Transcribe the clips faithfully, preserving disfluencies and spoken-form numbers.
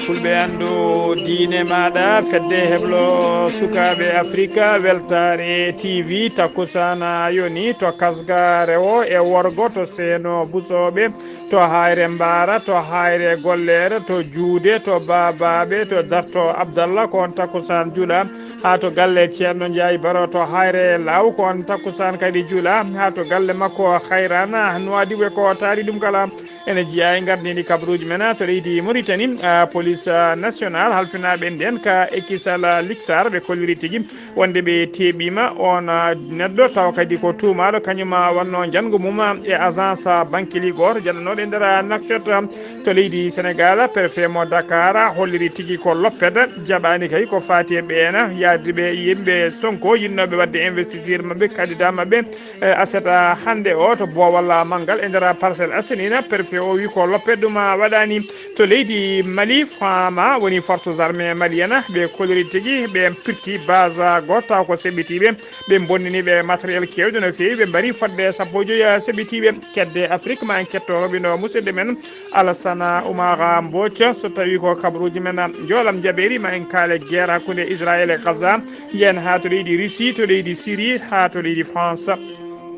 Fulɓe anndu diine maaɗa, fedde heblo sukaaɓe Afrika, weltaare T V, takkusaan yoni to Kasga rewo e worgo, to Seeno Busooɓe, to Hayre Mbaara, to Hayre Golleere, to Juude, to Baabaaɓe, to Darto Abdallah, ko on takkusaan juula, haa to galle Ceerno Njaay Baro, to Hayre Laaw, ko on takkusaan kadi juula, haa to galle makko Hayrana, Nuwaadibu e ko taari ɗum kala. Ene jeyaa e ngardiindi kabaruuji men to leydi Mauritanie. Ah, police, ah, nationale halfinaaɓe ndeen ka Ekisal, ah, Liksar, ɓe kolliri tigi wonde ɓe teeɓiima oon, ah, neɗɗo, tawa kadi ko tuumaaɗo, kañum, ah, wonnoo njanngu mum, ah, e agence, ah, banque Ligor, jannanooɗo e nder, ah, Nouakchott, ah, to leydi Sénégal. Préfet mo Dakar, ah, holliri tigi ko loppet, jaɓaani kay ko faati e ɓeen, ah, yahduɓe yimɓe Sonko, yiɗnooɓe waɗde investiture maɓɓe, candidat maɓɓe, eh, aset, ah, hannde o to boowal, ah, manngal e nder Parcelles Assainies. Préfet o wi ko loppet ɗum, ah, waɗaani. To leydi Mali, fama woni forces armées maliennes, ɓe kolori tigi, ɓe pirti base, ah, goto taw ko seɓɓitiiɓe, ɓe bonnini ɓe matériel keewɗo no feewi, ɓe mbari fodde sappo e joyi, ah, seɓɓitiiɓe. Kedde Afrique ma en ketto roɓino musidɗo men Alassane Oumar Mbodj, so tawi ko kabaruuji men, ah, njoolam jaɓeeri ma en kaale guerre hakkunde Israël e Gaza. Njeyen haa to leydi Russie, to leydi Syrie, haa to leydi France.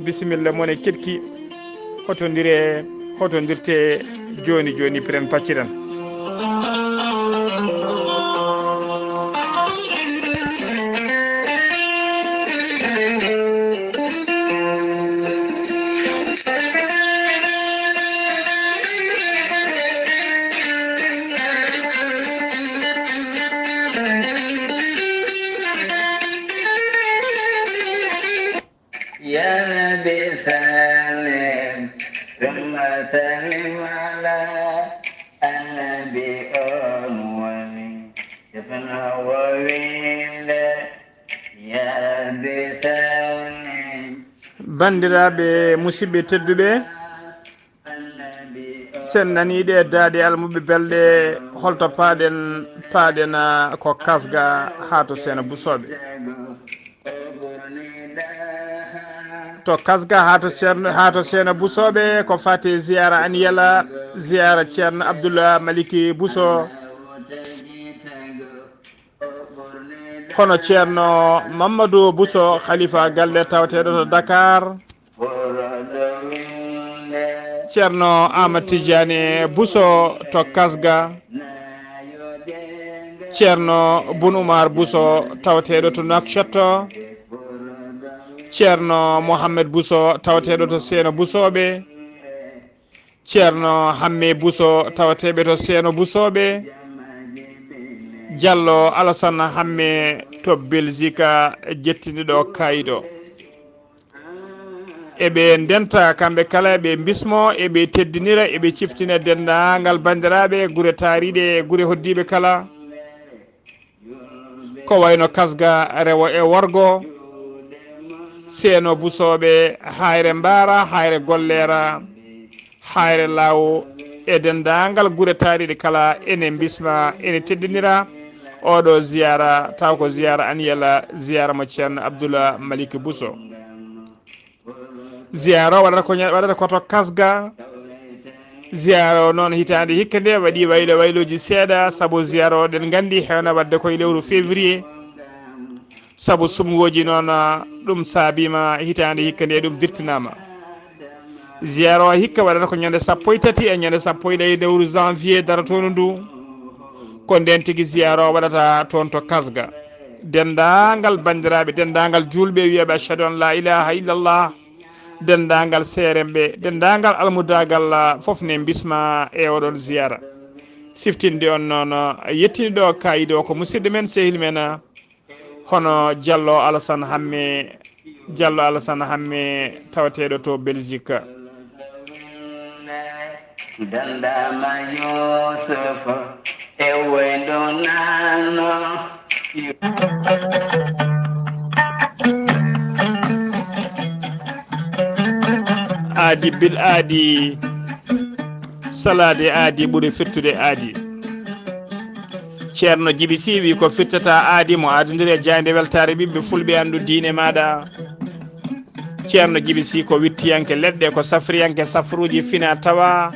Bisimilla, mone keɗki. Hotondire, hotondirte jooni jooni, piren pacciren. Ya Rabbi sallim, summa sallim ala annabi on woni sifno wowinde. Ya Rabbi sallim. Banndiraaɓe, musidɓe tedduɓe, sen nanii ɗe daaɗe almuɓɓe belɗe, holto paaɗen? Paaɗen, ah, ko Kasga haa to Seeno Busooɓe. To Kasga haa to Ceerno, haa to Seeno Busooɓe, ko faati ziyaara aniyela, ziyaara Ceerno Abdullah Maliki Buso. Hono Ceerno Mamadou Buso, khalifa galle tawateeɗo to Dakar. Ceerno Ahmad Tidiane Buso to Kasga. Ceerno Bun Umar Buso tawateeɗo to Nouakchott. Ceerno Mohammed Buso tawateeɗo to Seeno Busooɓe. Ceerno Hamme Buso tawateeɓe to Seeno Busooɓe. Jallo Alassane Hamme to Belgique, jettiniiɗo kaayiɗo. Eɓe ndenta kamɓe kala, eɓe mbismo, eɓe teddinira, eɓe ciftina denndaangal banndiraaɓe gure taariiɗe, gure hoddiiɓe kala. Ko wayno Kasga rewo e worgo, Seeno Busooɓe, Hayre Mbaara, Hayre Golleera, Hayre Laawo, e denndaangal gure taariiɗe kala, ene mbisma, ene teddinira oɗo ziyaara, taw ko ziyaara aniyela, ziyaara mo Ceerno Abdullah Malik Buso. Ziyaara o waɗata ko ña-, waɗata ko to Kasga. Ziyaara o noon, hitaande hikka nde waɗi waylo waylooji seeɗa, sabu ziyaara o, ɗen nganndi, heewna waɗde koye lewru février. Sabu sumngooji noon, ɗum saabiima hitaande hikka nde ɗum dirtinaama. Ziyaara o hikka waɗata ko ñande sappo e tati e ñande sappo e ɗiɗi lewru janvier darotoondu ndu. Ko ndeen tigi ziyaara o waɗata toon to Kasga. Denndaangal banndiraaɓe, denndaangal juulɓe wiyooɓe ashhadu an la ilaha illallah, denndaangal seeremɓe, denndaangal almudaagal, ah, fof ne mbisma e oɗon ziyaara. Siftinde on noon, ah, yettiniiɗo kaayiɗo o ko musidɗo men, sehil men, ah, hono Jallo Alassane Hamme, Jallo Alassane Hamme tawateeɗo to Belgique. Dandama Yusuf e wayndo nano. Aadi bil aadi, salaade aadi ɓuri firtude aadi. Ceerno Jibi Si wi ko firtata aadi mo aadondiri e jaaynde weltaare ɓiɓɓe fulɓe anndu diine maaɗa. Ceerno Jibi Si ko wittiyanke leɗɗe, ko safriyanke safruuji fina tawa.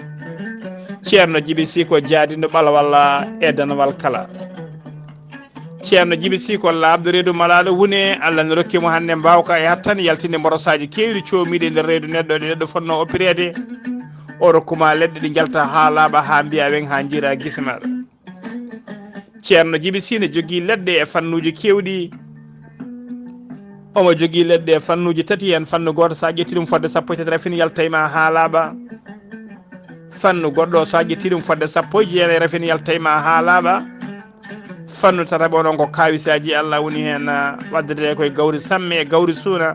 Ceerno Jibi Sii ko jaadindo ɓalawalla e danawal kala. Ceerno Jibi Sii ko laaɓɗo reedu malaaɗo wune, Allah no rokki mo hannde mbaawka e hattan yaltinde mborosaaji keewɗi coomiiɗi e nder reedu neɗɗo, ɗe neɗɗo fotnoo oppireede. O rokkuma leɗɗe ɗi njalta haa laaɓa, haa mbiya weŋ, haa njiira gise maaɗa. Ceerno Jibi Sii ne jogii leɗɗe e fannuuji keewɗi. Omo jogii leɗɗe e fannuuji tati, heen fannu gooto, so a ƴetti ɗum fodde sappo e tati, rafin yalta e ma haa laaɓa. Fannu goɗɗo, so a ƴetti ɗum fodde sappo e jeenayi, rafin yalta e ma haa laaɓa. Fannu tataɓo noon ko kaawisaaji, Allah woni heen, ah, waddetee koye gawri samme e gawri suuna.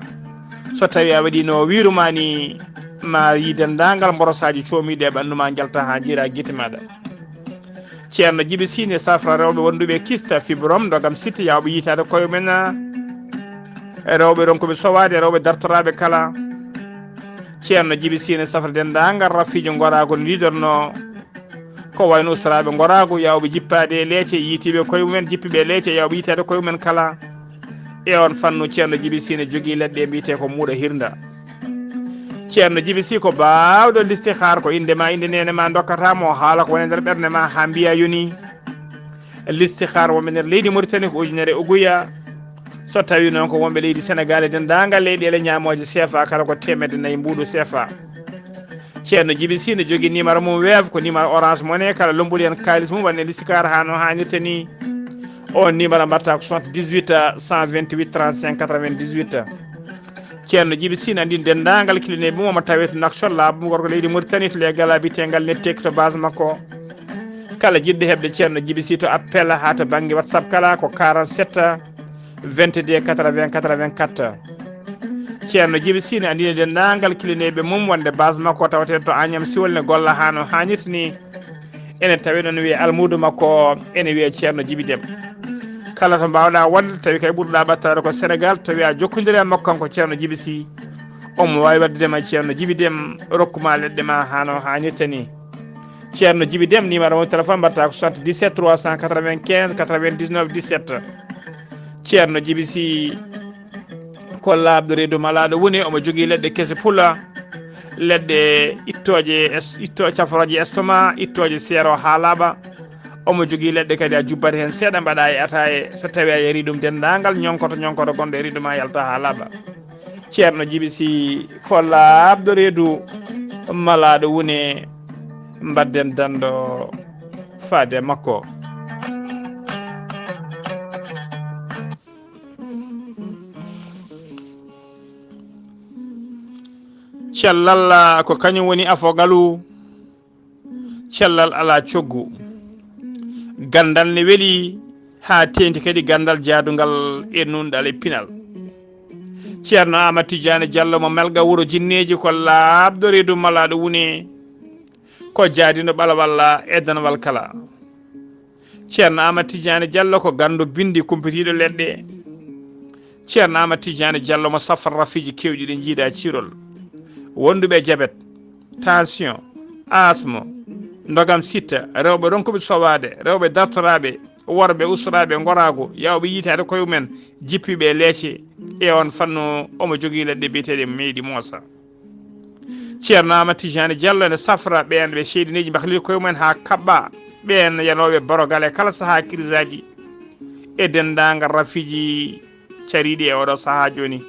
So tawii a waɗii no wiiru ma ni, ma yii denndaangal mborosaaji coomiiɗi e ɓanndu ma njalta haa njiira gite maaɗa. Ceerno Jibi Sii ne safra rewɓe wonduɓe kista, fibrom, ndogam siti, yaawɓe yitaade koye mumen, rewɓe ronkuɓe sowaade, rewɓe dartoraaɓe kala. Ceerno Jibi Sii ne safra denndaangal rafiiji ngoraagu no ndiidornoo, ko wayno ustoraaɓe ngoraagu, yaawɓe jippaade e leece, yiitiiɓe koye mumen, jippiiɓe e leece, yaawɓe yitaade koye mumen kala. E oon fannu, Ceerno Jibi Sii ne jogii leɗɗe mbiyetee ko muuɗa hirnda. Ceerno Jibi Sii ko baawɗo listihaar, ko innde ma, innde neene ma ndokkata mo, haala ko woni e nder ɓernde ma haa mbiya yoni. Listihaar wonɓe nder leydi Mauritanie ko ujunere uguya. So tawii noon ko wonɓe leydi Senegaal e denndaangal leyɗeele ñaamooje seefa kala ko teemedde nayi mbuuɗu seefa. Ceerno Jibi Sii ne jogii nimaro mum weef, ko nimaro Orange Money, kala lombuɗo heen kaalis mum waɗne listihaar haa no haanirta ni. Oon nimaro mbaɗta ko soixante-dix-huit, cent vingt-huit, trente-cinq, quatre-vingt-dix-huit. Ceerno Jibi Sii ne anndini denndaangal kilineeɓe mum, omo tawee to Nouakchott, laamu gorko leydi Mauritanie, to Leygal Abite ngal netteeki to base makko. Kala jiɗɗo heɓde Ceerno Jibi Sii to appel haa to bannge WhatsApp kala ko quarante-sept, vingt-deux, quatre-vingts, quatre-vingt-quatre. Ceerno Jibi Sii ne anndini denndaangal kilineeɓe mum wonde base makko tawetee to Agnam Siwol ne golla haa no haanirta ni. Ene tawi noon wiye almuudo makko, ene wiye Ceerno Jibi Dem. Kala to mbaawɗa wonde, tawi kay ɓurɗa ɓattaade ko Senegaal, tawi a jokkondiri e makko kanko Ceerno Jibi Sii, omo waawi waɗde ma Ceerno Jibi Dem, rokkuma leɗɗe ma haa no haanirta ni. Ceerno Jibi Dem, nimaro mum téléphone mbaɗta ko soixante-dix-sept trois cent quatre-vingt-quinze quatre-vingt-dix-neuf dix-sept. Ceerno Jibi Sii ko laaɓɗo reedu malaaɗo woni, omo jogii leɗɗe kese pula, leɗɗe ittooje es-, itto-, cafrooje estomac, ittooje seero haa laaɓa. Omo jogii leɗɗe kadi a jubbat heen seeɗa, mbaɗa e ataaye, so tawii a yarii ɗum denndaangal ñonkoto ñonkoto gonɗo e reedu ma yalta haa laaɓa. Ceerno Jibi Sii ko laaɓɗo reedu malaaɗo wune, mbadden danndo faade makko. Cellal ko kañum woni afo ngalu, cellal alaa coggu. Ganndal ne weli haa teeŋti kadi ganndal jaadungal e nuunɗal e pinal. Ceerno Aamadu Tijaani Jallo mo Melga wuro Jinneeji ko laaɓɗo reedu malaaɗo wune, ko jaadiiɗo ɓalawalla e danawal kala. Ceerno Aamadu Tijaani Jallo ko ganndo binndi kumpitiiɗo leɗɗe. Ceerno Aamadu Tijaani Jallo mo safra rafiiji keewɗi ɗi njiida ciirol. Wonduɓe jabet, tension, asmo, ndogam sitta, rewɓe ronkuɓe sowaade, rewɓe dartoraaɓe, worɓe ustoraaɓe ngoraagu, yaawɓe yitaade koye mumen, jippiiɓe e leece. E oon fannu omo jogii leɗɗe biyeteeɗe meeɗi moosa. Ceerno Aamadu Tijaani Jallo ene safra ɓeen ɓe seyɗineeji mbahlii koye mumen haa kaɓɓa, ɓeen yanooɓe borogal e kala sahaa kirisaaji e denndaangal rafiiji cariiɗi e oɗo sahaa jooni.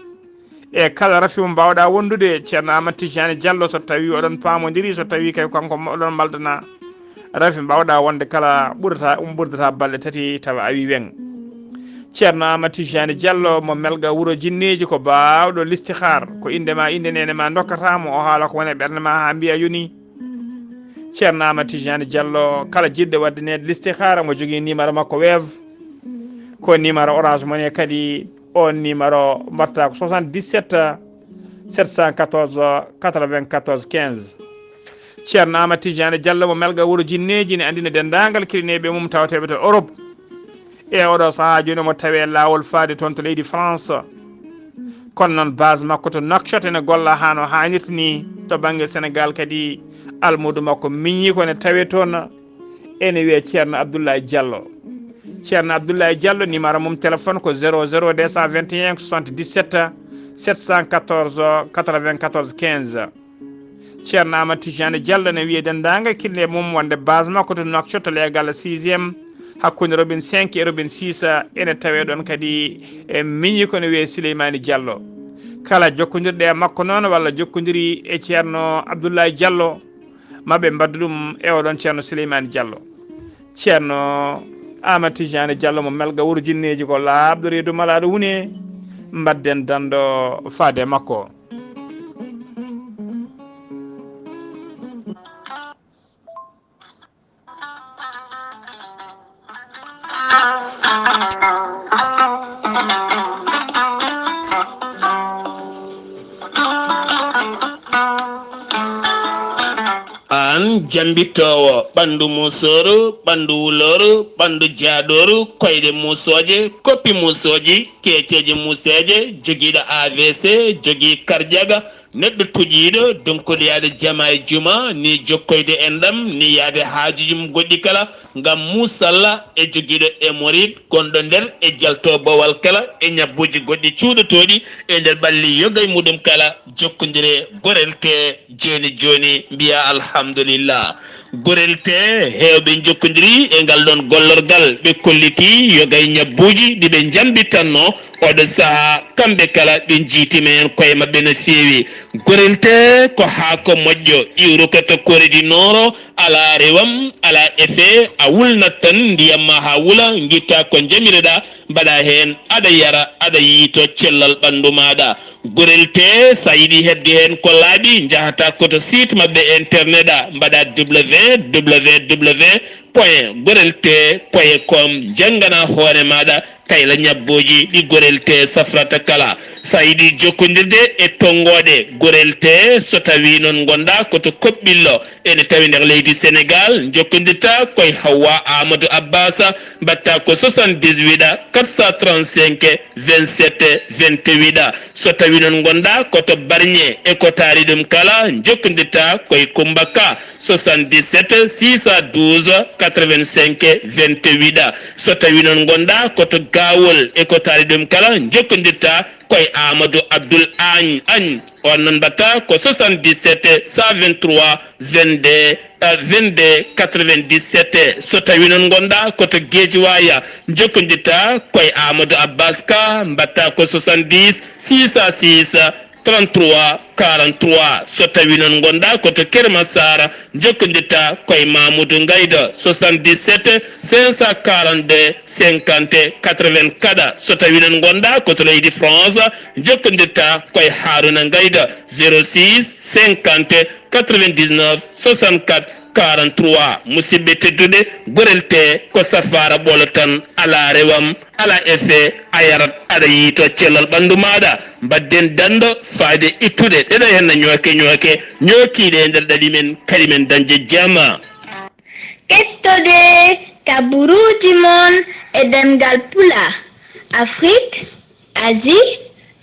E kala rafi mo mbaawɗa wondude, Ceerno Aamadu Tijaani Jallo, so tawii oɗon paamondiri, so tawii kay kanko mo oɗon maldana, rafi mbaawɗa wonde kala ɓurdata, um ɓurdata balɗe tati tawa a wii weŋ. Ceerno Aamadu Tijaani Jallo mo Melga wuro Jinneeji ko baawɗo listihaar, ko innde ma, innde neene ma ndokkata mo, o haala ko woni e ɓernde ma haa mbiya yoni. Ceerno Aamadu Tijaani Jallo, kala jiɗɗo waɗde neede listihaara, omo jogii nimaro makko weef. Ko nimaro Orange Money kadi, oon nimaro mbaɗta ko soixante-dix-sept, sept cent quatorze, quatre-vingt-quatorze, quinze. Ceerno Aamadu Tijaani Jallo mo Melga wuro Jinneeji ne anndina denndaangal kilineeɓe mum tawateeɓe to Europe. E oɗo sahaa jooni omo tawee laawol faade toon to leydi France. Kono noon base makko to Nouakchott ene golla haa no haanirta ni. To bannge Senegaal kadi almuudo makko miñi ko ene tawee toon, ene wiyee Ceerno Abdoulaye Diallo. Ceerno Abdoulaye Diallo, numéro mum téléphone ko zéro zéro deux cent vingt et un soixante-dix-sept sept cent quatorze quatre-vingt-quatorze quinze. Ceerno Amadou Tidiane Diallo ne wiye denndaangal kinneeɓe mum wonde base makko to Nouakchott, leegal sixième, hakkunde Robin cinq e Robin six, ene tawee ɗoon kadi e miñi ko ne wiyee Souleymani Diallo. Kala jokkondirɗe e makko noon walla jokkondiri e Ceerno Abdoulaye Diallo, maɓe mbaddu ɗum e oɗon Ceerno Souleymani Diallo. Ceerno Amadou Tidiane Diallo mo Melga Wuro Jinneeji ko laaɓɗo reedu malaaɗo wune, mbadden danndo faade e makko. Aan jambittoowo ɓanndu musooru, ɓanndu wulooru, ɓanndu jaaɗooru, koyɗe musooje, koppi musooji, keeceeje museeje, jogiiɗo A V C, jogii karjaga, neɗɗo tuƴiiɗo, donkuɗo yaade jama e juma, ni jokkoyde enɗam, ni yaade haajuji mum goɗɗi kala, ngam musalla e jogiiɗo hémorroïde gonɗo nder e jalto bowal kala e ñabbuuji goɗɗi cuuɗotooɗi e nder ɓalli yoga e muɗum kala, jokkondire gorel te jooni jooni, mbiya alhamdulillah. Gorel te heewɓe njokkondiri e ngal ɗoon gollorgal, ɓe kolliti yoga e ñabbuuji ɗi ɓe njambitanno oɗo sahaa, kamɓe kala ɓe njiitima heen koye maɓɓe no feewi. Gorel te ko haako moƴƴo, iwru ko to Corée du Nord, alaa rewam, alaa effet, a wulnat tan ndiyam ma haa wula, ngitta ko njamireɗaa, mbaɗa heen, aɗa yara, aɗa yiito cellal ɓanndu maaɗa. Gorel te, so a yiɗi heɓde heen ko laaɓi, njahata ko to site maɓɓe internet a, mbaɗa W W W point gorel te point com, njanngana hoore maaɗa kayla ñabbooji ɗi gorel te safrata kala. So a yiɗi jokkondirde e tonngooɗe gorel te, so tawii noon ngonɗaa ko to Koɓɓillo, ene tawi nder leydi Senegaal, njokkondirta koye Hawwa Amadou Abbas, mbaɗta ko soixante-dix-huit quatre cent trente-cinq vingt-sept vingt-huit. So tawii noon ngonɗaa ko to Barñe e ko taari ɗum kala, njokkondirta koye Kummba Ka, soixante-dix-sept six cent douze quatre-vingt-cinq vingt-huit. So tawii noon ngonɗaa ko to Gaawol e ko taari ɗum kala, njokkondirta koye Amadou Abdoul Agne. Agne. On noon mbaɗta ko soixante-dix-sept cent vingt-trois vingt-deux, euh, vingt-deux quatre-vingt-dix-sept. So tawii noon ngonɗaa ko to Guédiawaye, njokkondirta koye Amadou Abbas Ka, mbaɗta ko soixante-dix six cent six trente-trois quarante-trois. So tawii noon ngonɗaa ko to Keur Massar, njokkondirta koye Mamoudou Ngayda, soixante-dix-sept cinq cent quarante-deux cinquante quatre-vingt-quatre. So tawii noon ngonɗaa ko to leydi France, njokkondirta koye Harouna Ngayda, zéro six cinquante quatre-vingt-dix-neuf soixante-quatre quarante-trois. Musidɓe tedduɓe, gorel te ko safaara ɓolo tan, alaa rewam, alaa effet, a yarat, aɗa yiito cellal ɓanndu maaɗa. Mbaɗden danndo faade ittude ɗeɗo henna ñooke ñooke, ñookiiɗe e nder ɗaɗi men, kadi men dañde jama. Kettode kaburuuji mon e ɗemngal Pulaar, Afrique, Asie,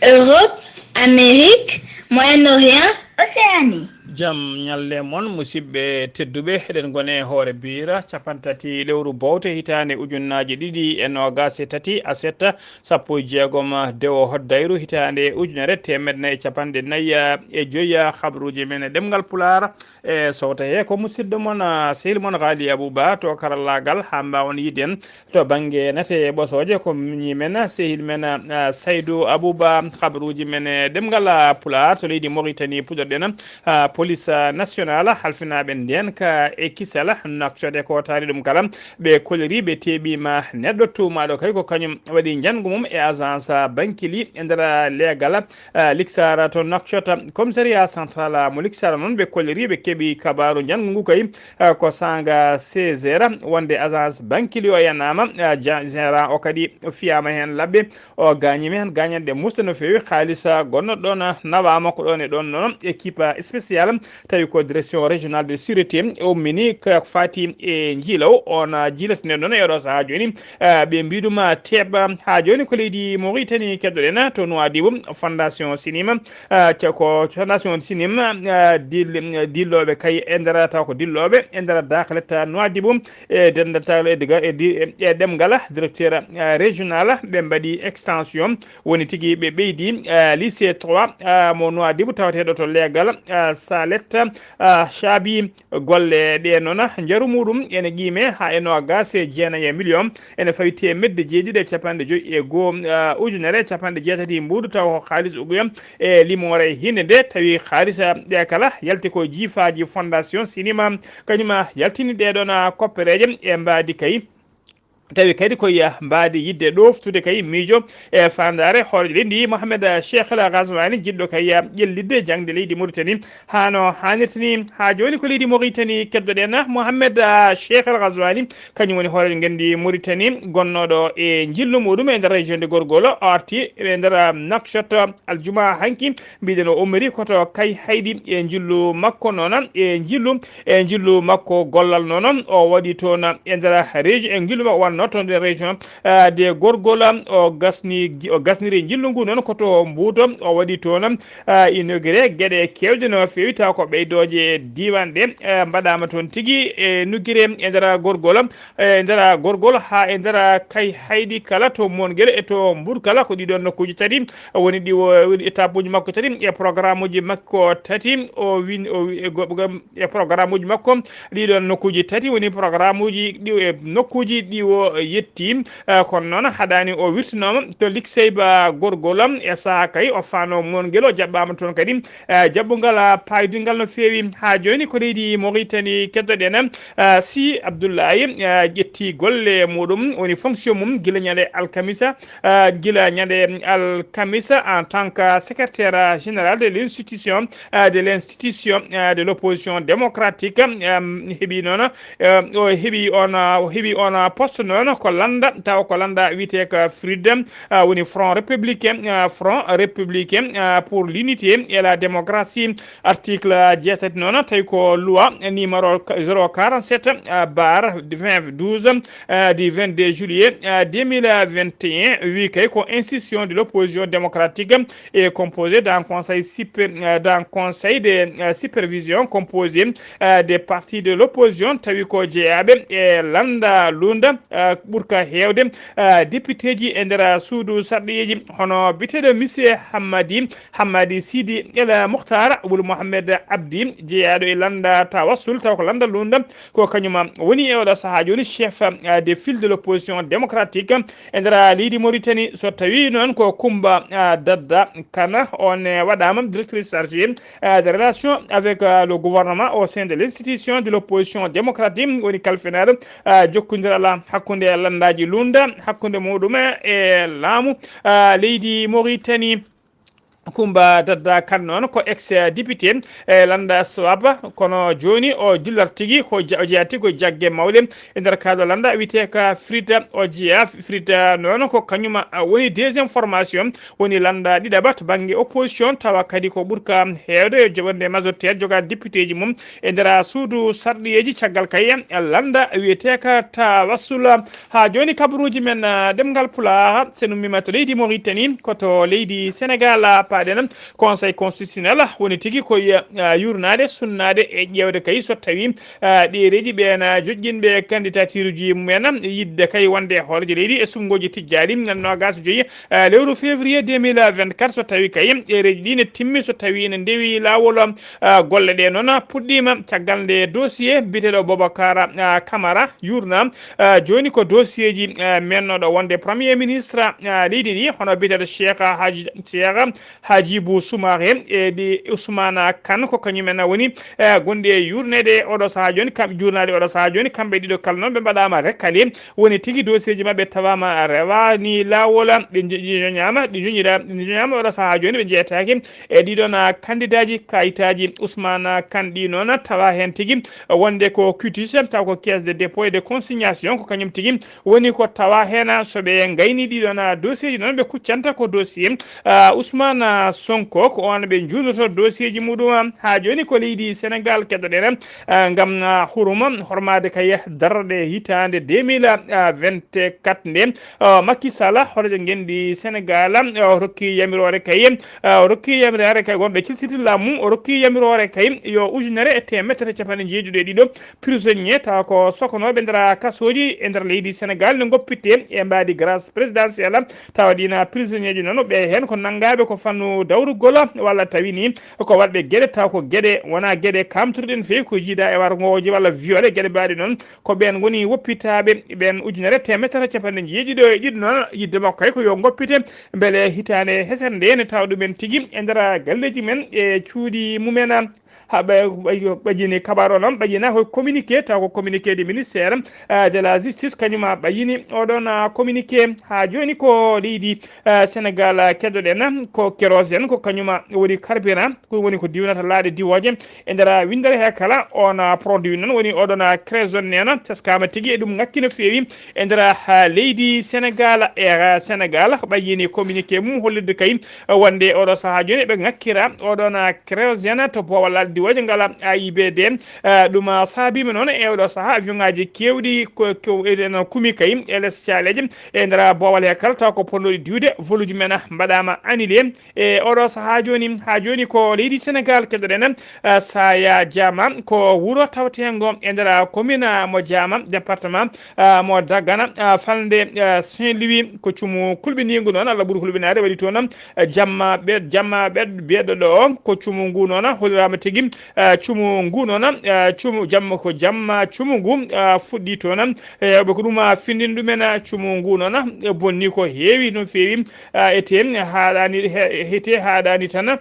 Europe, Amérique, Moyen-Orient, Océanie. Jam ñalle mon, musidɓe tedduɓe, eɗen ngone e hoore biira, capanɗe tati lewru bowte, hitaande ujunnaaji ɗiɗi e noogaas e tati, aset, sappo e jeegom dewo hoddayru, hitaande ujunere teemedde nayi e capanɗe nayi e joyi. Habruuji men e ɗemngal Pulaar, e sowta he ko musidɗo mon, ah, sehil mon Ghali Abou Ba to karallaagal, haa mbaawon yiide en to bannge nate e ɓosooje, ko miñi men, sehil men, ah, Saydou Abou Ba. Habruuji men e ɗemngal, ah, Pulaar to leydi Mauritanie puɗɗorɗen, ah, police, ah, nationale, halfinaaɓe ndeenka e kisal, nakkode ko taari ɗum kala, ɓe kolliri, ɓe teeɓiima neɗɗo tuumaaɗo kay ko kañum waɗi njanngu mum e agence Bankili e nder leegal, ah, Liksara to Nouakchott. Commissariat central mo Liksara noon, ɓe kolliri, ɓe keɓi kabaaru njanngu ngu kay, ah, ko saanga seize heures, wonde agence Bankili o yanaama, ah, ja-, gérant o kadi fiyaama heen labbe, o gaañiima heen gaañanɗe musɗe no feewi. Haalisa gonno ɗoon nawaama ko ɗoon e ɗoon noon. Équipe spéciale tawi ko direction régionale de sûreté ummini ko faati e njiilaw on jiilaten noon e oɗo sahaa jooni. Eh, ɓe mbiɗuma teeɓa haa jooni ko leydi Mauritanie keɗoɗen to Nouadhibou, fondation Sinim, eh, te ko fondation Sinim, eh, dil-, dillooɓe kay e nder taw ko dillooɓe e nder dakaletta Nouadhibou, e denndaangal e diga-, e di-, e ɗemngal directeur, eh, régional, ɓe mbaɗi extension, woni tigi ɓe ɓeydi, eh, lycée trois, eh, mo Nouadhibou tawateeɗo to leegal, eh, Aletta, ah, caabi golle ɗe noon, njaru muɗum ene qiime haa e noogaas e jeenayi e miliyoŋ, ene fawi teemedde jeeɗiɗi e capanɗe joyi e goo, ah, ujunere e capanɗe jeetati mbuuɗu, taw ko haalis uguya e limoore hinde nde, tawi haalis, ah, ɗe kala yalti ko jiifaaji Fondation Sinima, kañum, ah, yaltini ɗee ɗoon, ah, koppereeje e mbaadi kay. Tawi kadi ko ya mbaadi yiɗde ɗooftude kay miijo e faandaare hooreejo leydi ndi, Mohamed Cheikh El Ghazouani, jiɗɗo kay ya ƴellitde jaŋde leydi Mauritanie haa no haanirta ni. Haa jooni ko leydi Mauritanie keddoɗen. Mohamed Cheikh El Ghazouani, kañum woni hooreejo ngenndi Mauritanie, gonnooɗo e njillu muɗum e nder région de Gorgol, o arti e nder Nouakchott aljuma hanki. Mbiɗen o ummori ko to Kayhayɗi e njillu makko noon, e njillu, e njillu makko gollal noon. O waɗi toon e nder région, e njillu makko wonno toon e région, ah, de Gorgol. O gasni, o gasniri njillu ngu noon ko to Mbuuto. O waɗi toon, ah, inauguré geɗe keewɗe no feewi, taw ko ɓeydooje diiwaan ɗe, ah, mbaɗaama toon tigi e inauguré e nder Gorgol. E nder Gorgol haa e nder Kayhayɗi kala, to Mongel e to Mbuur kala, ko ɗiɗon nokkuuji tati woni ɗi o, woni étape uji makko tati e programme uji makko tati. O win-, o wi-, e go-, go-, e programme uji makko ɗiɗon nokkuuji tati woni programme uji ɗi, e nokkuuji ɗi o yetti. Eh, kono noon haɗaani o wirtinooma to Likseyba Gorgol, e sahaa kay o faano Mongel, o jaɓɓaama toon kadi, eh, jaɓɓungal, ah, paydungal no feewi. Haa jooni ko leydi Mauritanie keddoɗen. Ah, si Abdoulaye, ah, ƴetti golle muɗum, woni fonction mum gila ñande alkamisa, ah, gila ñande alkamisa en tant que secrétaire général de l'institution, ah, de l'institution, ah, de l'opposition démocratique, ah, heɓi noon, ah, o heɓi on, ah, o heɓi on, ah, poste noon ko lannda, taw ko lannda wiyetee ko FRUD, ah, woni Front Républicain, ah, Front Républicain, ah, pour l'Unité et la Démocratie. Article jeetati noon, tawi ko loi numéro zéro quarante-sept, ah, barre vingt douze, ah, du vingt-deux juillet, ah, deux mille vingt et un, wi kay ko institution de l'opposition démocratique et composée d'un conseil super-, ah, d'un conseil de, ah, supervision composé, ah, des partis de l'opposition, tawi ko jeyaaɓe e lannda lunnda, ah, ɓurka heewde, ah, députéji e nder suudu sarɗiyeeji, hono biyeteeɗo Monsieur Hammadi, Hammadi Sidi El Mukhtar Wul Mohamed Abdi, jeyaaɗo e lannda Tawassul, taw ko lannda lunnda, ko kañum woni e oɗo sahaa jooni chef, ah, de file de l'opposition démocratique e nder leydi Mauritanie. So tawi noon ko Kumba, ah, Dadda Kana, on, eh, waɗaama directrice chargée, ah, de relation avec, ah, le gouvernement au sein de l'institution de l'opposition démocratique, woni kalfinaɗo, ah, jokkondiral hakkunde lanndaaji lunnda, hakkunde muɗum e laamu, ah, leydi Mauritanie. Kumba Dadda Kan noon ko ex député e lannda Soaba, kono jooni o dillat tigi ko ja-, o jeyaa tigi ko jagge mawɗe e nder kaaɗo lannda wiyetee ka FRUD. O jeyaa FRUD noon ko kañum, ah, woni deuxième formation, woni lannda ɗiɗaɓa to bannge opposition, tawa kadi ko ɓurka heewde wonde majoritaire jogaade députéji mum e nder suudu sarɗiyeeji, caggal kay lannda wiyetee ka Tawassula. Haa jooni kabaruuji men, ah, ɗemngal Pulaar, so en ummiima to leydi Mauritanie, ko to leydi Sénégal, ah, paaɗen. Conseil constitutionnel woni tigi ko, ah, yuurnaade, sunnaade e ƴeewde kay so tawi, ah, ɗereeji ɓeen, ah, joƴƴinɓe kandidatiiruuji mumen, yiɗde kay wonde hooreejo leydi e suɓngooji tijjaaɗi, noogaas e joyi, ah, lewru février deux mille vingt-quatre, so tawi kay ɗereeji ɗi ne timmi, so tawi ne ndewi laawol, ah, golle ɗe noon puɗɗiima. Caggal nde dossier biyeteeɗo Boubacar, ah, Camara yuurna, ah, jooni ko dossier ji, ah, mennooɗo wonde premier ministre, ah, leydi ndi, hono biyeteeɗo Cheikh Haji, Cheikh Hadjibou Soumaré e ɗi Ousmane Kane, ko kañum en woni, eh, gonɗi e yuurneede oɗo sahaa jooni, kam, juurnaade oɗo sahaa jooni. Kamɓe ɗiɗo kala noon ɓe mbaɗaama recalé, woni tigi dossier ji maɓɓe tawaama rewaani laawol, ɓe njo-, njoñaama, ɗi njoñira, ɗi njoñaama oɗo sahaa jooni, ɓe njeetaaki e ɗiɗon, ah, kandidaaji. Kayitaaji Ousmane Kane ɗi noon tawa heen tigi wonde ko quitus, taw ko caisse de dépôt et de consignation, ko kañum tigi woni ko tawa heen. So ɓe ngayni ɗiɗon, ah, dossier ji noon, ɓe kuccanta ko dossier, ah, Ousmane, ah, Sonko, ko on ɓe njuurnoto dossier ji muɗum. Haa jooni ko leydi Sénégal keddoɗen, ah, ngam, ah, hurum hormaade kay darorɗe hitaande deux mille vingt-quatre nde. Ah, Macky Sall, hooreejo ngenndi Sénégal, ah, o rokki yamiroore kay, ah, o rokki yamiroore kay gonɗo cilsitin laamu, o rokki yamiroore kay yo ujunere e teemedere capanɗe njeeɗiɗo e ɗiɗo prisonnier, tawa ko sokonooɓe nder kasooji e nder leydi Sénégal, ne ngoppitte e mbaadi grâce présidentielle, tawa ɗiin prisonnier ji noon, ɓe heen ko nanngaaɓe ko fannu dawrugol walla tawi ni ko waɗde geɗe taw ko geɗe wona geɗe kamtuɗen feewi ko jiida e warngooji walla viole geɗe mbaɗi noon ko ɓen woni woppitaaɓe ɓen ujunere teemedere capanɗe jeeɗiɗo e ɗiɗo noon yidde makko kay ko yo ngoppite mbele hitaande hesere nde ne taw ɗumen tigi e nder galleeji men e cuuɗi mumen ha ɓajini kabar o noon ɓajina ko communiqué taw ko communiqué du ministère de la justice kañuma ɓajini oɗon communiqué ha joni ko leydi sénégal keddoɗen ko kérosène ko kañuma woni carburant ko woni ko diwnata laaɗe diwooje e nder winndere he kala on produit noon woni oɗon kérosène nena teskama tigi e ɗum ŋakki no feewi e nder leydi sénégal e sénégal ɓajini communiqué mum hollirde kay wonde oɗo sahaa jooni ɓe ŋakkira oɗon kérosène to boowal laaɗe diwooje ngal A I B D. Ɗum saabiima noon e oɗo sahaa avion ŋaaji keewɗi ene kumi kay e les caaleeje e nder boowal he kala taw ko ponnoɗi diwde voluji men mbaɗaama annulé e oɗo sahaa jooni haa jooni ko leydi sénégal keɗoɗen saya diama ko wuro tawteengo e nder commune mo diama département mo dagana falnde saint louis ko cumu kulɓiniigu noon allah ɓuri hulɓinaade waɗi toon jamma ɓe jamma ɓe biyeɗo ɗo ko cumu ngu noon holliraama tigi cumu ngu noon cumu jamma ko jamma cumu ngu fuɗɗi toon hewɓe ko ɗum findini ɗumen cumu ngu noon bonni ko heewi no feewi ete haɗani hete haɗani tan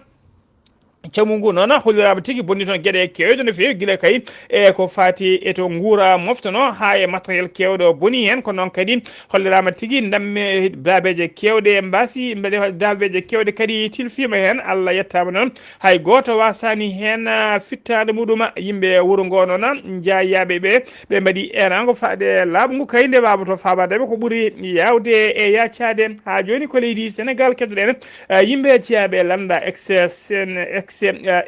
camu ngu noon holliraama tigi bonni toon geɗe kewɗe no feewi gila kay e ko fati e to nguura moftono haa e matériel kewɗo boni heen ko noon kadi holliraama tigi ndamme dabeeje kewɗe mbasi mbeɗe dabeeje kewɗe kadi tilfiima heen allah yettaama noon hay gooto wasaani heen fittaande muɗum yimɓe wuro ngo noon jayaaɓe ɓe ɓe mbaɗi erango faade laaɓa ngu kay nde waawato faabaade ɓe ko ɓuri yaawde e yaacaade haa jooni ko leydi sénégal keddoɗen yimɓe jeyaɓe lannda ex ex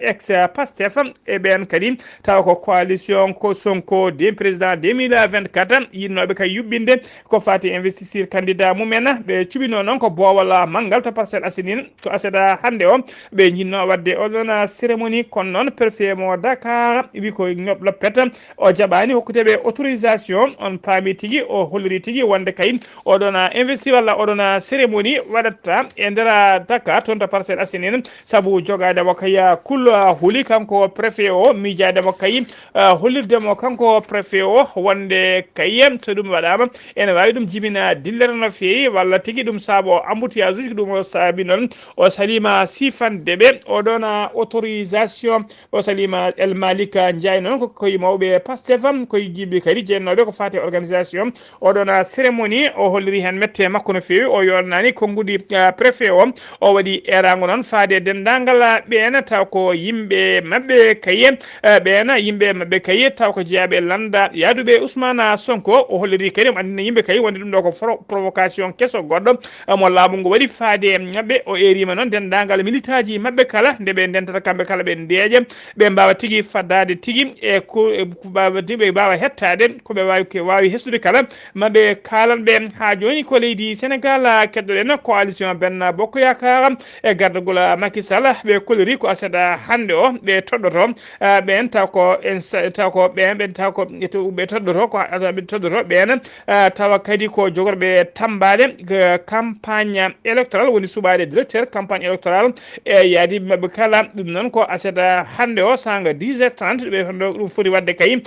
ex pastef e ɓen kadi tawa ko coalition ko sonko de président deux mille vingt-quatre yinnooɓe kay yuɓɓinde ko fati investiture candidat mumen ɓe cuɓino noon ko boowal manngal to parcelle asinine to aseda hannde o ɓe jinno wadde oɗon cérémonie kono noon préfet mo dakar wi ko ñoɓ loppet o jaɓani hokkude ɓe autorisation on paami tigi o holliri tigi wonde kay oɗon investi walla oɗon cérémonie waɗatta e nder dakar toon to parcelle asinine sabu jogaade mo kay kul huli kanko préfet o miijaade mo kay hollirde mo kanko préfet o wonde kay so ɗum waɗama ene wawi ɗum jibina dillere no feewi walla tigi ɗum saabo embouteillage uji ko ɗum o saabi noon o salima sifande ɓe oɗon autorisation o salima el malika ndiaye noon ko koye mawɓe pastef koye jiɓɓe kadi jeennoɓe ko fate organisation oɗon cérémonie o holliri hen mette makko no feewi o yonani konnguɗi préfet o o waɗi erango noon faade e denndaangal ɓeen taw ko yimɓe maɓɓe kaye ɓeen yimɓe maɓɓe kaye taw ko jeyaɓe lannda yaaduɓe ousmane sonko o holliri kadi omo anndina yimɓe kaye wonde ɗum ɗo ko provocation keso goɗɗo mo laamu ngu waɗi faade maɓɓe o erima noon denndaangal militaaji maɓɓe kala nde ɓe ndentata kamɓe kala ɓe ndeeƴa ɓe mbaawa tigi faddaade tigi e ko ɓe mbaawa hettaade ko ɓe waawi waawi hesɗude kala maɓe kaalan ɓe haa jooni ko leydi sénégal keddoɗen coalition benna bokko yakar e gardagol makisal ɓe kolori ko asada hannde o ɓe toɗɗoto ɓen taw ko en taw ko ɓen ɓen taw ko ɓe toɗɗoto ko ɓe toɗɗoto ɓen tawa kadi ko jogorɓe tambaade campagne électoral woni suɓaade directeur campagne électoral e yaadi maɓɓe kala ɗum noon ko asada hannde o sanga dix heures trente ɓe honno ɗum foti waɗde kay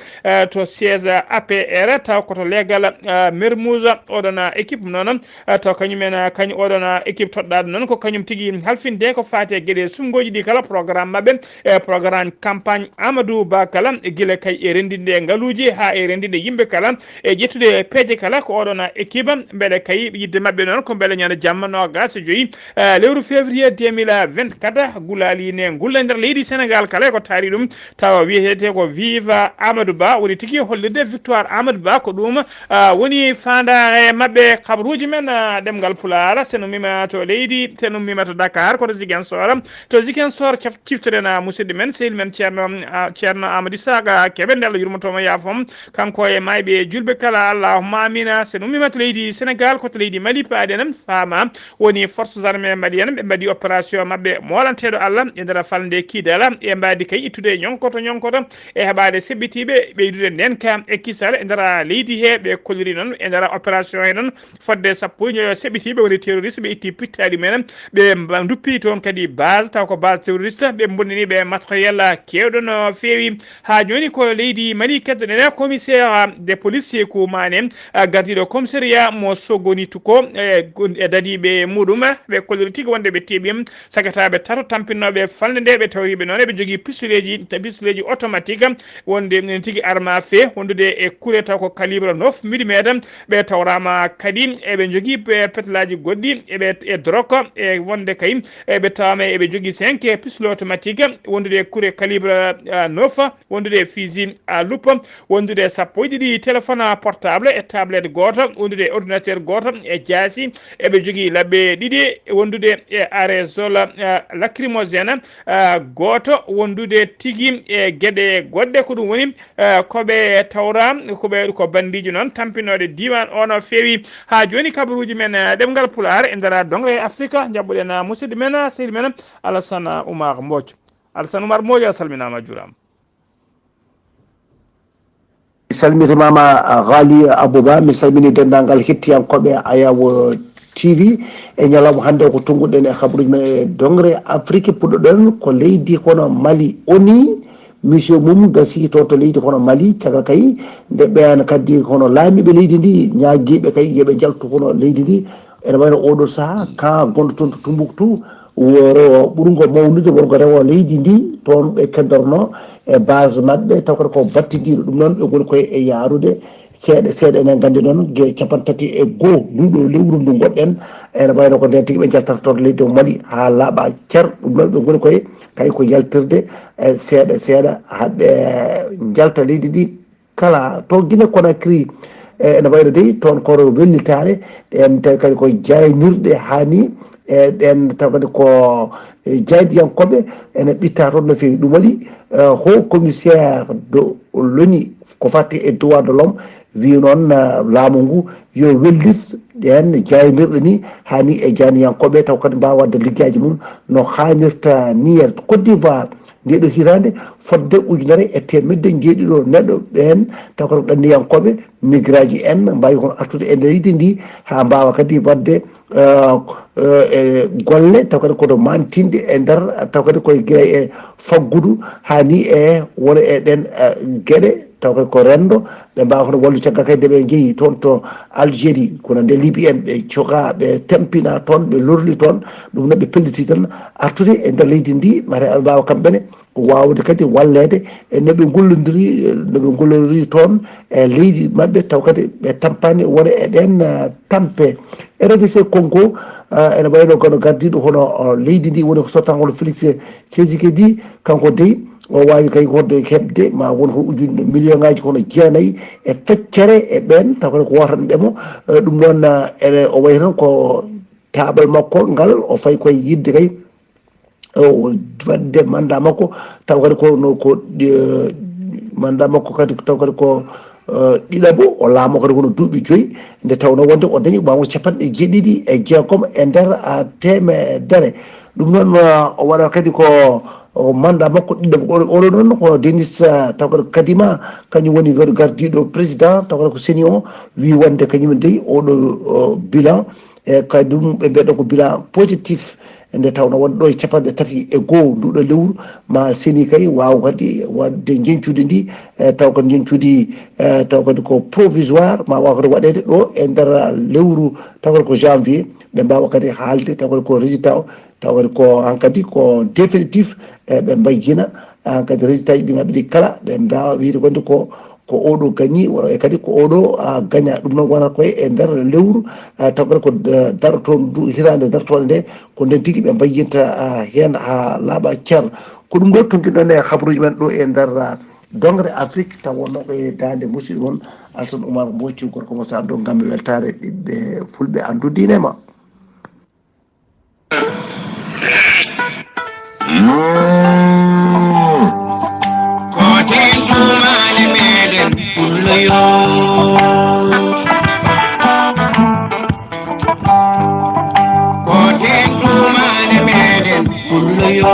to siège apr taw koto leegal mermouse oɗon équipe noon taw kañumen kañum oɗon équipe toɗɗaɗo noon ko kañum tigi halfinde ko fati e gueɗe sumgoji ɗi kala programme mabɓe e programme campagne amadou ba kala gila kay e rendinde ngaluji ha e rendinde yimɓe kala e ƴettude peeje kala ko oɗon équipe beele kay yidde mabɓe noon ko beele ñande jamma nogas e joyyi lewru février deux mille vingt-quatre gulali ne gulla e nder leydi sénégal kala ko taari ɗum tawa wiyetete ko viva amadou ba woni tigi hollirde victoire amadou ba ko ɗum woni fandare mabɓe kabaruji men ɗemgal pulaar sen ummima to leydi sen ummima to dakar koto ziguinchor to ziguinchor Caf-, ciftoɗen, ah, musidɗo men, sehil men Ceerno, ah, Ceerno Amadou Isaka Kebe, nde Allah yurmoto mo, yaafo mo. Kanko e maayɓe e julɓe kala, allahumma amina. So en ummiima to leydi Senegal, ko to leydi Mali paaɗen, faama woni forces armées maliennes, ɓe mbaɗi opération maɓɓe moolanteeɗo Allah e nder falnde Kidala, e mbaadi kay ittude ñonkoto ñonkoto e heɓaade seɓɓitiiɓe, ɓeydude ndeenka e kisal e nder leydi he. Ɓe kolliri noon e nder opération he noon, fodde sappo e joyo seɓɓitiiɓe woni terroriste, ɓe itti pittaali mumen, ɓe mba-, nduppi toon kadi base, taw ko base terroriste, ɓe bonnini ɓe matériel keewɗo no feewi. Haa jooni ko leydi Mali keddoɗen, commissaire de police Sékou Mané, ah, gardiiɗo commissariat mo Sogoni Tuko, e, e dadiiɓe muɗum, ɓe kolliri tigi wonde ɓe teeɓi sagataaɓe tato tampinnooɓe falnde nde, ɓe tawri ɓe noon eɓe jogii pistoleeji, pistoleeji automatique, wonde enen tigi arme à feu, wondude e kure taw ko calibre neuf millimètre, ɓe tawraama kadi eɓe njogii pe-, petelaaji goɗɗi, eɓe e drogue, e wonde kay eɓe tawama eɓe njogii cinq pistolet automatique, wondude e kure calibre, ah, neuf, wondude e fusil à loupe, wondude e sappo e ɗiɗi téléphone portable e tablette gooto, wondude e ordinateur gooto e jaasi, eɓe njogii labbe ɗiɗi, wondude e aérosol, ah, lacrymogène, ah, gooto, wondude tigi e geɗe goɗɗe, ko ɗum woni eh, ko ɓe tawra, ko ɓe, ko banndiiji noon tampinooɗe diiwaan o no feewi. Haa jooni kabaruuji men, eh, ɗemngal Pulaar e nder dongre Afrika, njaɓɓuɗen, eh, musidɗo men, eh, sehil men, Alassane Oumar Mbodj. Alassane Oumar Mbodj, a salminaama, a juuraama. Mi salmitimaama, ah, Ghali Abouba, mi salmini denndaangal hettiyankooɓe Ayawo T V. E ñalawma hannde o, ko tunnguɗen e kabaruuji men e dongre Afrique, puɗɗoɗen ko leydi hono Mali. Oni, mission mum gasi toon to leydi hono Mali, caggal kay nde ɓeen kadi hono laamiiɓe leydi ndi ñaagiiɓe kay yo ɓe njaltu hono leydi ndi. Ene wayno oɗo sahaa, camp gonɗo toon to Tumbuktu, woro ɓurngo mawnude, wongo rewo leydi ndi, toon ɓe keddoronoo e base maɓɓe, taw kadi ko battindiiɗo. Ɗum noon, ɓe ngoni koye e yaarude seeɗa seeɗa. Enen nganndi noon, ge capanɗe tati e goo nduɗo lewru ndu ngonɗen, ene wayno ko ndeen tigi ɓe njaltata toon leydi o Mali haa laaɓa cer. Ɗum noon, ɓe ngoni koye kay ko yaltirde, e, seeɗa seeɗa, haa ɓe njalta leydi ndi kala. To Guinée Conakry, e, ene wayno dey toon ko wellitaare, ɗeen tawi kadi ko jaaynirɗe haa ni, e, ɗeen taw kadi ko, e, jaayndiyankooɓe ene ɓitta toon no feewi. Ɗum waɗi, e, haut commissaire de l'oni ko fati e droit de l'homme wi noon, e, laamu ngu yo wellit ɗeen jaaynirɗe ni haa ni e jaayndiyankooɓe taw kadi mbaawa waɗde liggaaji mum no haanirta ni. E Côte d'Ivoire, ndee ɗoo hitaande, fodde ujunere e teemedde njeeɗiɗo neɗɗo ɓeen, taw kadi ko ɗanniyankooɓe, migraaji en, mbaawi kono artude e nder leydi ndi, haa mbaawa kadi waɗde, eh, eh, e golle, taw kadi koto maantinɗe e nder, taw kadi koye gila e faggudu, haa ni e wona e ɗeen, eh, geɗe, taw kadi ko renndo, ɓe mbaawa hono wallude caggal kadi nde ɓe njehi toon to Algérie, kono nde Libi en, ɓe coka, ɓe tampina toon, ɓe lorli toon, ɗum noon ɓe pelliti tan artude e nder leydi ndi, mate aɓe mbaawa kamɓe ne waawde kadi walleede e no ɓe ngollondiri, no ɓe ngollondiri toon e leydi maɓɓe, taw kadi ɓe tampaani wona e ɗeen, ah, tampe. E R D C Congo, ah, ene wayno kono gardiiɗo hono, ah, leydi ndi woni ko sottango hono Félix Tshisekedi, kanko dey o waawi kay wonde heɓde ma won ko ujunere million ngaaji kono jeenayi e feccere e ɓeen, taw kadi ko wootanɓe mo. Eh, ɗum noon, ah, ene o wayi tan ko taabal makko ngal o fayi koye yiɗde kay o waɗde mandat makko, taw kadi ko no ko, eh, mandat makko kadi taw kadi ko, eh, ɗiɗaɓo o laamo kadi kono duuɓi joyi, nde tawnoo wonde o dañi ɓaawo capanɗe jeeɗiɗi e jeegom e nder, ah, teemedere. Ɗum noon, ah, o waɗa kadi ko o mandat makko ɗiɗaɓo. Oɗo, oɗo noon ko Denis, ah, taw kadi Kadima, kañum woni gar-, gardiiɗo président, taw kadi ko C E N I o wi wonde kañum dey oɗo, oh, bilan e kadi ɗum ɓe mbiyaɗo ko bilan positif, nde tawnoo wonde ɗo e capanɗe tati e goo nduɗo lewru, ma C E N I kay waaw kadi waɗde njeñcuudi ndi, e taw kadi njeñcuudi, e taw kadi ko provisoire, ma waaw kadi waɗeede ɗo e nder lewru, taw kadi ko janvier, ɓe mbaawa kadi haalde, taw kadi ko résultat o, taw kadi ko hankadi ko définitif, e ɓe mbayyina, hankadi résultat ji ɗi maɓɓe ɗi kala, ɓe mbaawa wiyde gonde ko ko oɗo gañi, e kadi ko oɗo, ah, gaña. Ɗum noon wonata koye e nder lewru, ah, taw kadi ko, eh, daroto ndu hitaande dartoonde nde, ko nden tigi ɓe mbayyinta, ah, heen haa laaɓa cer. Ko ɗum ɗo tonkinɗon e habaruuji men ɗo e nder, ah, dongre Afrique, taw wonnoo ko e daande musidɗo mon Alsan Oumar Mboccu, gorko mo Sar Dow, ngam mi weltaare ɓiɓɓe fulɓe anndu diine ma. Ko ten tuumaale meɗen pullo yo. Ko ten tuumaale meɗen pullo yo.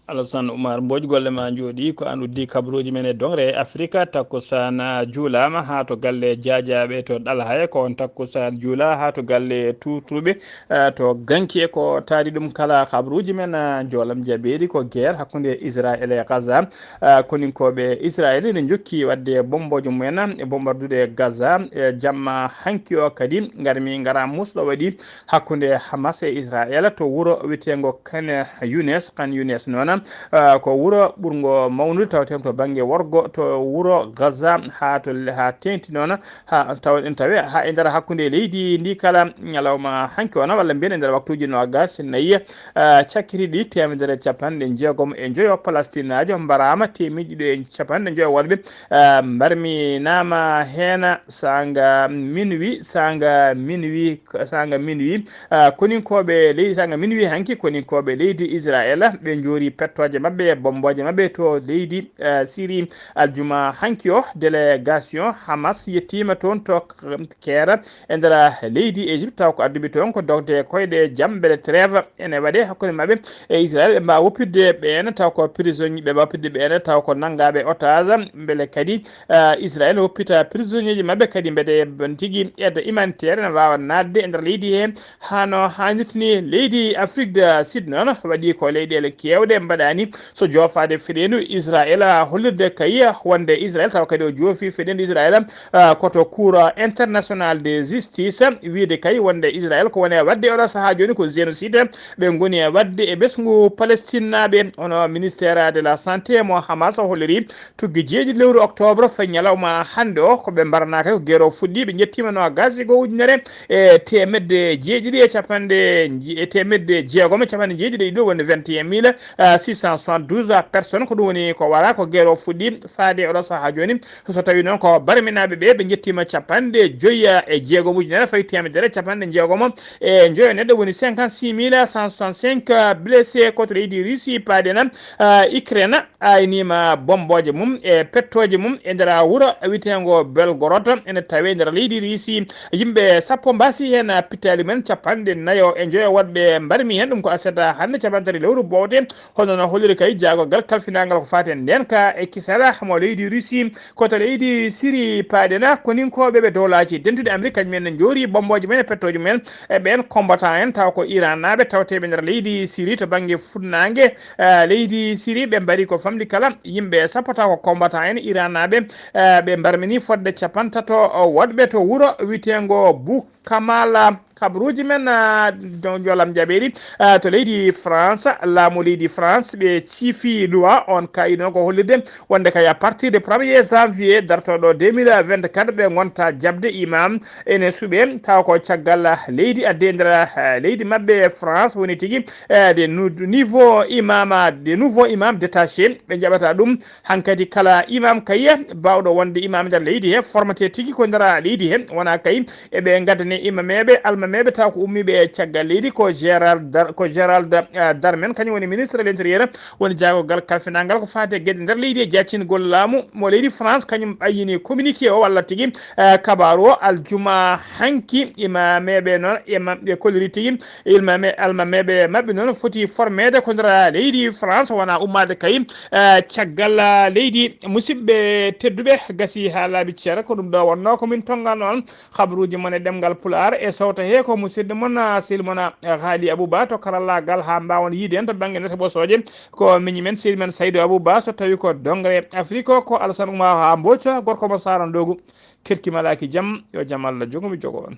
Alassane Oumar Mbodj, golle ma njooɗi. Ko an uddi kabaruuji men e doŋre Afrika. Takkusaan juulaama haa to galle Jaajaaɓe to Ɗalhaya, ko on takkusaan juula haa to galle Tuutuuɓe, eh, to Ganki. E ko taari ɗum kala kabaruuji men, eh, njoolam jabeeri ko guerre hakkunde Israël e Gaza. Eh, koninkooɓe Israël ene njokki waɗde bombooje mumen e bombardude Gaza. Eh, jamma hanki o kadi ngarmi ngara musɗo waɗi hakkunde Hamas e Israel to wuro wiyeteengo Khan Younes. Khan Younes noon, ah, ko wuro ɓurngo mawnude, tawateeŋgo to bannge worgo, to wuro Gaza, haa to, haa teeŋti noon, haa tawa, en tawi haa e nder hakkunde leydi ndi kala ñalawma hanki o, walla mbiyen e nder waktuuji noogas e nayi, ah, cakkitiiɗi, teemedere e capanɗe jeegom e njoyo Palestinaajo mbaraama, teemeɗɗe ɗiɗi e capanɗe njoyo woɗɓe, ah, mbarminaama heen saanga minuit, saanga minuit, saanga minuit. Ah, koninkooɓe leydi, saanga minuit hanki, koninkooɓe leydi Israel, ɓe njoori pettooje maɓɓe, bombooje maɓɓe to leydi, ah, Syrie. Aljuma hanki o, délégation Hamas yettiima toon to K-, Caire, e nder leydi Égypte, taw ko adduɓe toon ko dogde koyɗe jam, mbele trêve ene waɗe hakkunde maɓɓe e Israel, ɓe mbaawa woppitde ɓeen, taw ko prisonnier, ɓe mbaawa woppitde ɓeen, taw ko nanngaaɓe otage, mbele kadi, ah, Israel woppita prisonnier ji maɓɓe kadi, mbele tigi aide humanitaire ene waawa naatde e nder leydi he, haa no haanirta ni. Leydi Afrique du Sud noon waɗi ko leyɗeele keewɗe mbaɗaani so joofaade fedeendu Israel, hollirde kay wonde Israel, tawa kadi o joofi fedeendu Israel, ah, ko to Cour international de justice, wiyde kay wonde Israel ko woni e waɗde oɗo sahaa jooni ko génocide ɓe ngoni e waɗde e ɓesngu Palestinnaaɓe. Hono ministère de la santé mo Hamas o holliri, tuggi jeeɗiɗi lewru octobre, fay ñalawma hannde o, ko ɓe mbaranaaka ko guerre o fuɗɗi. Ɓe njettiima noogas e goo ujunere e teemedde jeeɗiɗi e capanɗe nji-, e teemedde jeegom e capanɗe jeeɗiɗi e ɗiɗo, wonde vingt et un mille six cent soixante-douze personnes. Ko ɗum woni ko wara ko guerre o fuɗɗi faade oɗo sahaa jooni. So tawi noon ko barminaaɓe ɓe, ɓe njettiima capanɗe joyi e jeegom ujunere fay teemedere capanɗe jeegom e njoyo neɗɗo, woni cinquante-six mille cent soixante-cinq blessés. Ko to leydi Russie paaɗen, ah, Ukraine ayniima bombooje mum e pettooje mum e nder wuro wiyeteengo Belgorod, ene tawee nder leydi Russie. Yimɓe sappo mbaasi heen, pittaali men capanɗe nayo e njoyo woɗɓe mbarmi heen. Ɗum ko aset hannde, capanɗe tati lewru bowte. Hono no holliri kay jaagorgal kalfinaangal ko faati e ndeenka e kisal mo leydi Russie. Ko to leydi Syrie paaɗen, koninkooɓe ɓe Dowlaaji Dentuɗi Amerik, kañum en ne njoori bombooje men e pettooje men e ɓeen combattant en, tawa ko Iran naaɓe tawteeɓe nder leydi Syrie to bannge fuɗnaange, eh, leydi Syrie. Ɓe mbari ko famɗi kala yimɓe sappo, tawa ko combattant en Iran naaɓe, eh, ɓe mbarmini fodde capantato woɗɓe to wuro wiyeteengo Bou Kamala. Kabaruuji men, ah, jo-, jolam jaɓeeri, ah, to leydi France, laamu leydi France ɓe ciifi loi on, kayi noon ko hollirde wonde kay à partir de premier janvier dartooɗo deux mille vingt-quatre ɓe ngonta jaɓde imam ene suɓe, taw ko caggal leydi adde nder, ah, leydi maɓɓe France woni tigi, eh, de nou-, niveau imam, de nouveau imam détaché ɓe jaɓata ɗum. Hankadi kala imam kay baawɗo wonde imam nder leydi he, formaté tigi ko nder leydi he, wona kay eɓe ngaddane imameɓe, almameɓe taw ko ummiiɓe e caggal leydi. Ko Gérald Dar-, ko Gérald, eh, Darmanin, kañum woni ministre de l'intérieur, woni jaagorgal kalfinangal ko faati e geɗe nder leydi e jaccingol laamu mo leydi France, kañum ayyini communiqué o walla tigi, eh, kabaaru o aljuma hanki. Imameɓe noon, imam ɓe kolliri tigi, ilmame-, almameɓe maɓɓe noon foti formeede ko nder leydi France, wona ummaade kay, eh, caggal leydi. Musidɓe tedduɓe, gasi haa laaɓi cer, ko ɗum ɗo wonnoo ko min tonnganno on. Habaruuji mon e ɗemngal Pulaar e sowto he ko musidɗo mon, ah, sehil mon, ah, Haali Abouba to karallaagal, haa mbaawon yiide en to bannge nete ɓosooje. Ko miñi men, sehil men Saydu Abouba, so tawi ko dongre Afrique o, ko Alassane Oumar Haa Mbooco, gorko mo Saara Ndoogu. Kerki malaaki jam, yo jam Allah jogo mi jogo on.